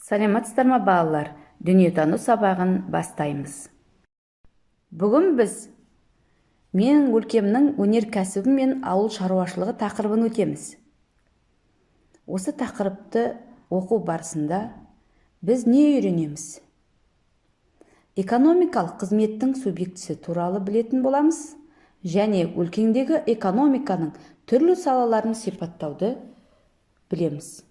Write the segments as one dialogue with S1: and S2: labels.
S1: Саламатсыздар ма, балалар? Дүниетану сабағын бастаймыз. Бүгін біз «Менің өлкемнің өнеркәсібі мен ауыл шаруашылығы» тақырыбын өтеміз. Осы тақырыпты оқу барысында біз не үйренеміз? Экономикалық қызметтің субъектісі туралы білетін боламыз және өлкеңдегі экономиканың түрлі салаларын сипаттауды білеміз.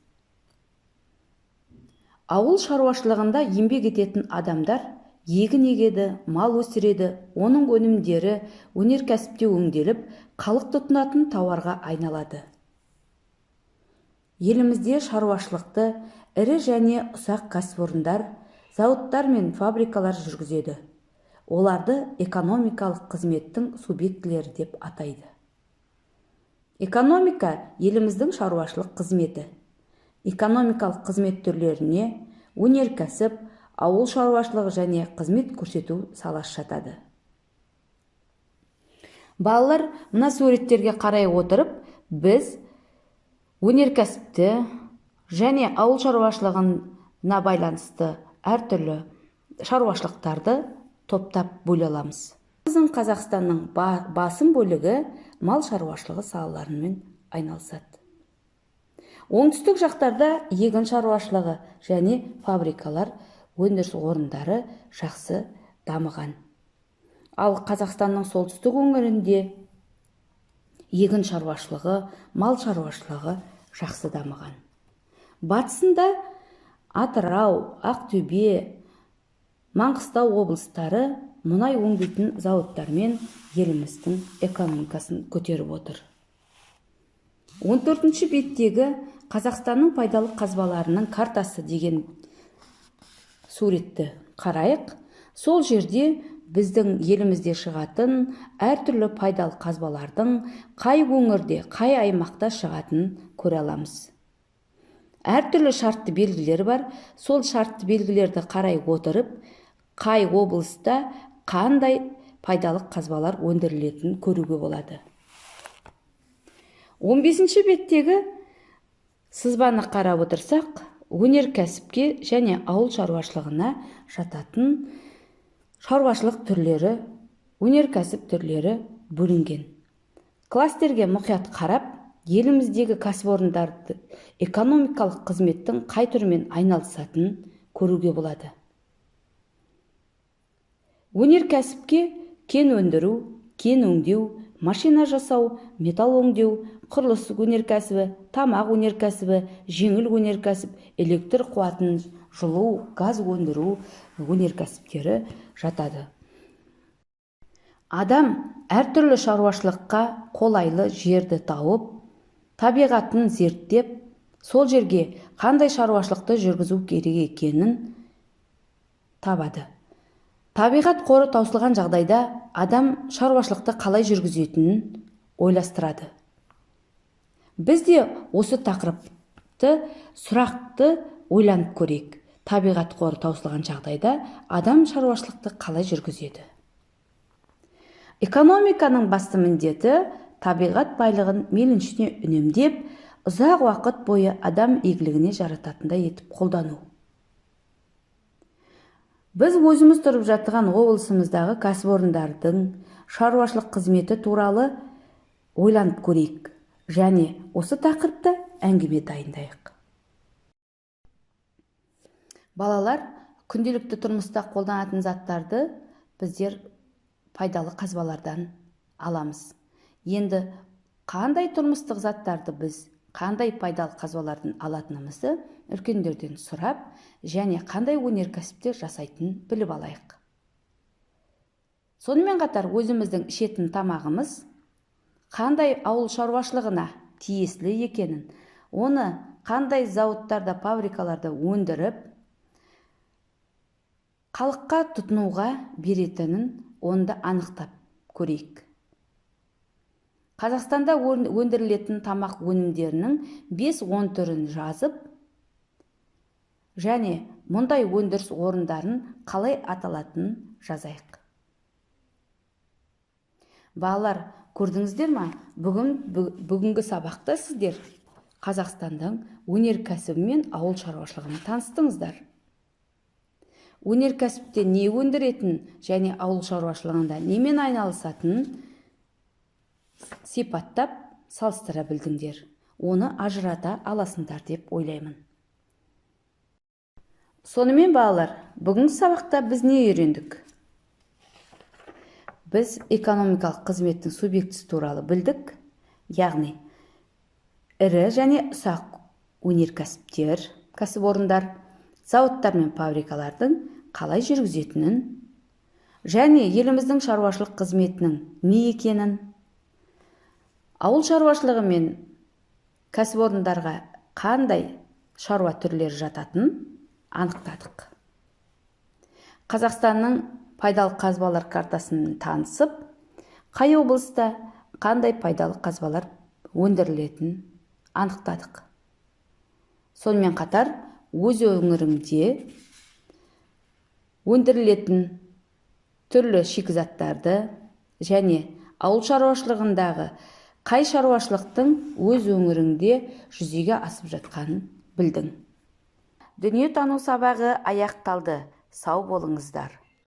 S1: Ауыл шаруашылығында еңбек ететін адамдар егін егеді, мал өсіреді, оның өнімдері өнеркәсіпте өңделіп, халық тұтынатын тауарға айналады. Елімізде шаруашылықты ірі және ұсақ кәсіпорындар, зауыттар мен фабрикалар жүргізеді. Оларды экономикалық қызметтің субъектілері деп атайды. Экономика – еліміздің шаруашылық қызметі. Экономикалық қызмет түрлеріне өнеркәсіп, ауыл шаруашылығы және қызмет көрсету саласы жатады. Балалар, мына суреттерге қарай отырып, біз өнеркәсіпті және ауыл шаруашылығына байланысты әртүрлі шаруашылықтарды топтап бөле аламыз. Біздің Қазақстанның басым бөлігі мал шаруашылығы салаларымен айналысады. Оңтүстік жақтарда егін шаруашылығы және фабрикалар, өндіріс орындары жақсы дамыған. Ал Қазақстанның солтүстік өңірінде егін шаруашылығы, мал шаруашылығы жақсы дамыған. Батысында Атырау, Ақтөбе, Маңғыстау облыстары мұнай өңдейтін зауыттармен еліміздің экономикасын көтеріп отыр. 14 беттегі «Қазақстанның пайдалы қазбаларының картасы» деген суретті қарайық. Сол жерде біздің елімізде шығатын әртүрлі пайдалы қазбалардың қай өңірде, қай аймақта шығатынын көре аламыз. Әртүрлі шартты белгілер бар. Сол шартты белгілерді қарай отырып, қай облыста қандай пайдалы қазбалар өндірілетінін көруге болады. 15 беттегі сызбаны қарап отырсақ, өнеркәсіпке және ауыл шаруашылығына жататын шаруашылық түрлері, өнеркәсіп түрлері бөлінген. Кластерге мұқият қарап, еліміздегі кәсіпорындарды экономикалық қызметтің қай түрімен айналысатынын көруге болады. Өнеркәсіпке кен өндіру, кен өңдеу, машина жасау, металл өңдеу, құрылыс өнеркәсібі, тамақ өнеркәсібі, жеңіл өнеркәсіп, электр қуатын, жылу, газ өндіру өнеркәсіптері жатады. Адам әртүрлі шаруашылыққа қолайлы жерді тауып, табиғатын зерттеп, сол жерге қандай шаруашылықты жүргізу керек екенін табады. Табиғат қоры таусылған жағдайда адам шаруашылықты қалай жүргізетінін ойластырады. Біз де осы тақырыпты, сұрақты ойланып көрейік. Табиғат қоры таусылған жағдайда адам шаруашылықты қалай жүргізеді? Экономиканың басты міндеті – табиғат байлығын мейлінше үнемдеп, ұзақ уақыт бойы адам игілігіне жарататындай етіп қолдану. Біз өзіміз тұрып жатқан облысымыздағы кәсіпорындардың шаруашылық қызметі туралы ойланып көрейік және осы тақырыпта әңгіме дайындайық. Балалар, күнделікті тұрмыста қолданатын заттарды біздер пайдалы қазбалардан аламыз. Енді қандай тұрмыстық заттарды біз қандай пайдалы қазбалардан алатынымызды үлкендерден сұрап және қандай өнеркәсіптер жасайтынын біліп алайық. Сонымен қатар өзіміздің ішетін тамағымыз қандай ауыл шаруашылығына тиесілі екенін, оны қандай зауыттарда, фабрикаларда өндіріп, халыққа тұтынуға беретінін, оны да анықтап көрейік. Қазақстанда өндірілетін тамақ өнімдерінің 5-10 түрін жазып және мұндай өндіріс орындарын қалай аталатынын жазайық. Балалар, көрдіңіздер ма, бүгін, бүгінгі сабақта сіздер Қазақстанның өнеркәсібі мен ауыл шаруашылығымен таныстыңыздар. Өнеркәсіпте не өндіретін және ауыл шаруашылығында немен айналысатынын сипаттап, салыстыра білдіңдер. Оны ажырата аласыңдар деп ойлаймын. Сонымен, балалар, бүгінгі сабақта біз не үйрендік? Біз экономикалық қызметтің субъектісі туралы білдік, яғни ірі және ұсақ өнеркәсіптер, кәсіпорындар, зауыттар мен фабрикалардың қалай жүргізетінін және еліміздің шаруашылық қызметінің не екенін, ауыл шаруашылығы мен кәсіпорындарға қандай шаруа түрлері жататынын анықтадық. Қазақстанның пайдалы қазбалар картасымен танысып, қай облыста қандай пайдалы қазбалар өндірілетінін анықтадық. Сонымен қатар өз өңіріңде өндірілетін түрлі шикізаттарды және ауыл шаруашылығындағы қай шаруашылықтың өз өңіріңде жүзеге асып жатқанын білдің. Дүниетану сабағы аяқталды. Сау болыңыздар.